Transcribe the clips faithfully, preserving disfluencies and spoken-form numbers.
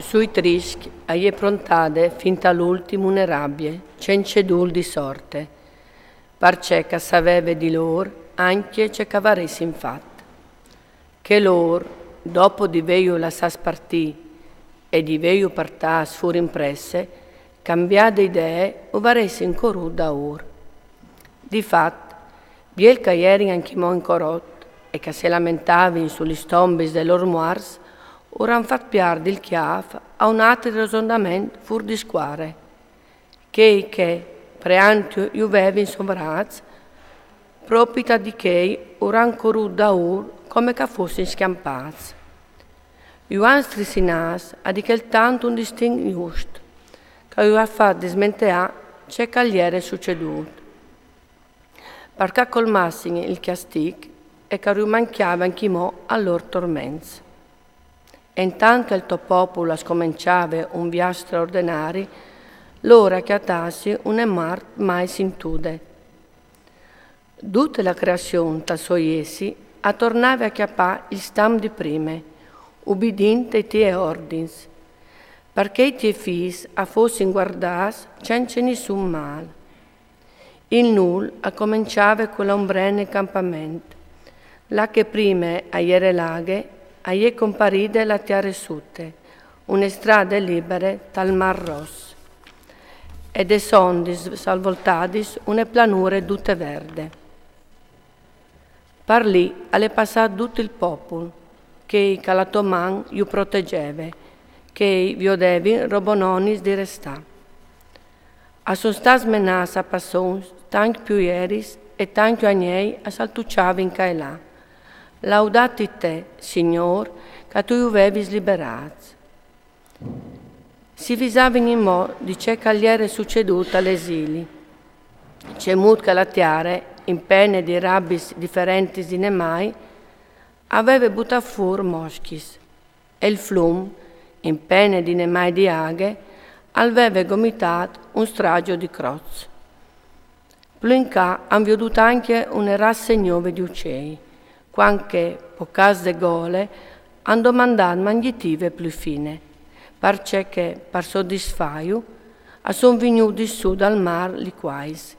Sui triscj a je prontade fin tal ultim une rabie, cence dûl di sorte, parcè ch'a saveve di lôr ancje ce ch'a varessin fat. Che lôr, dopo di vêju lassâts partî e di vêju partâts fûr in presse, cambiade idee, u varessin corût daûr. Di fat, biel ch'a jerin ancjemò in corot e ch'a se lamentavin su lis tombis dai lôr muarts, ur àn fat piard il cjâf a un altri resonament fûr di scuare. Chei che, preant ju vevin sovrâts, propit a di chei ur àn corût daûr come ch'a fossin scjampâts. Ju àn strissinâts a di chel tant un distint just, ch'a ju à fat dismenteâ ce ch'al jere sucedût, par ch'a colmassin il cjastic e ch'a ju mancjave ancjemò ai lôr torments. E intant che il to popul al scomençave un viaç straordenari, lôr a cjatassin une mart mai sintude. Dute la creazion tal so jessi a tornave a cjapâ il stam di prime, ubidint ai tiei ordins, par che i tiei fîs a fossin guardâts cence nissun mâl. Il nûl a començave cu la umbree nel campament. Là che prime a jere la aghe, a je comparide la tiare sute, une strade libere tal Mâr Ros, e des ondis salvoltadis une planure dute verde. Par li al è passât dut il popul, chei ch'a la to man ju protegeve, chei viodevin robononis di restâ. A son stâts menâts a passons tancj pioieris e tancj agnei a saltuçavin ca e là. Laudâti te, Signôr, ch'a tu ju vevis liberâts. Si visavin inmò di ce ch'al jere sucedût al esili, cemût che la tiare, implene di rabis diferentis di nemâi, a veve butât fûr moscjis, e il flum, implene di nemâi di aghe, al veve gomitât un stragjo di crots. Plui in ca àn viodût ancje une rasse gnove di ucei, cuant che, pocâts de gole, àn domandât mangjitive plui fine, parcè che, par sodisfâju, a son vignudis sù dal mâr li cuais.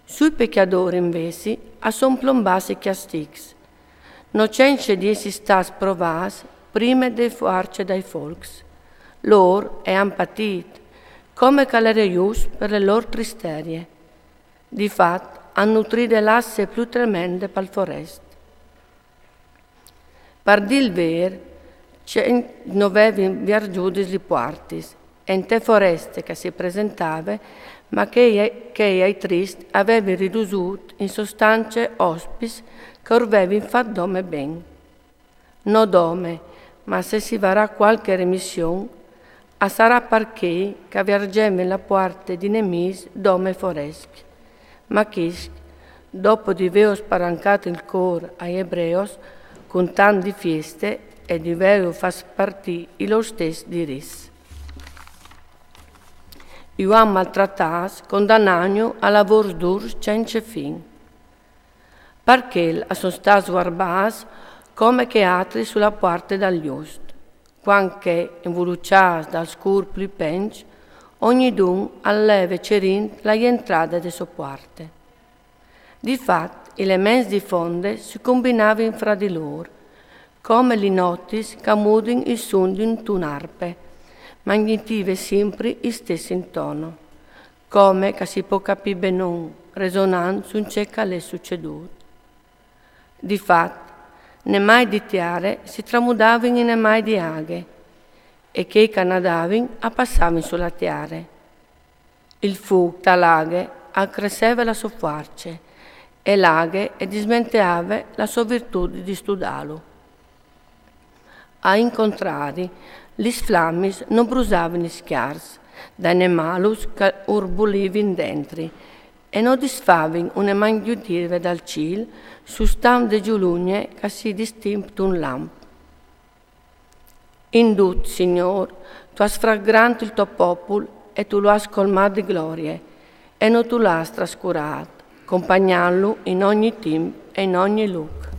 Sui pecjadôrs invezit a son plombâts i cjastics, no cence di jessi stâts provâts prime de fuarce dai folcs. Lôr a àn patît, come ch'al jere just par le lôr tristerie. Di fat, a àn nutride lasse plui tremende pal forest. Par dî il vêr, cence no vevin viarzudis li puartis, e inte foreste ch'a si presentave, ma chei, chei ai triscj a vevin ridusût in sostance ospits ch'a ur vevin fat dome ben. No dome, ma se si varà cualchi remission, a sarà par chei ch'a viarzevin la puarte di nemîs dome forescj. Ma chiscj, dopo di vêur spalancât il cûr ai ebreos, cun tant di fieste e di vêur fat partî i lôr stes dirits, ju àn maltratâts, condanantju a lavôrs dûrs cence fin. Par chel a son stâts guarbâts come chei altris su la puarte dal just, cuant che, invuluçâts dal scûr plui penç, ognidun al leve cerint la jentrade de sô puarte. Di fat, i laments di fonde si combinavin fra di lôr, come li notis ch'a mudin il sun di intune arpe, ma a àn simpri il stes intono, come ch'a si pò capî benon, resonant su ce ch'al è sucedût. Di fat, nemâi di tiare si tramudavin in nemâi di aghe, e chei ch'a nadavin a passavin su la tiare. Il fûc ta l'aghe al cresseve la sô fuarce, e l'aghe e dismenteave la sô virtût di studâlu. A in contrari, lis flamis no brusavin i scjars dai nemalus ch'a ur bulivin dentri, e no disfavin une mangjitive dal cîl sul stam de Giulugne ch'a si distint un lamp. In dut, Signôr, tu âs fat grant il to popul e tu lu âs colmât di glorie, e no tu l'âs trascurât, compagnantlu in ogni timp e in ogni lûc.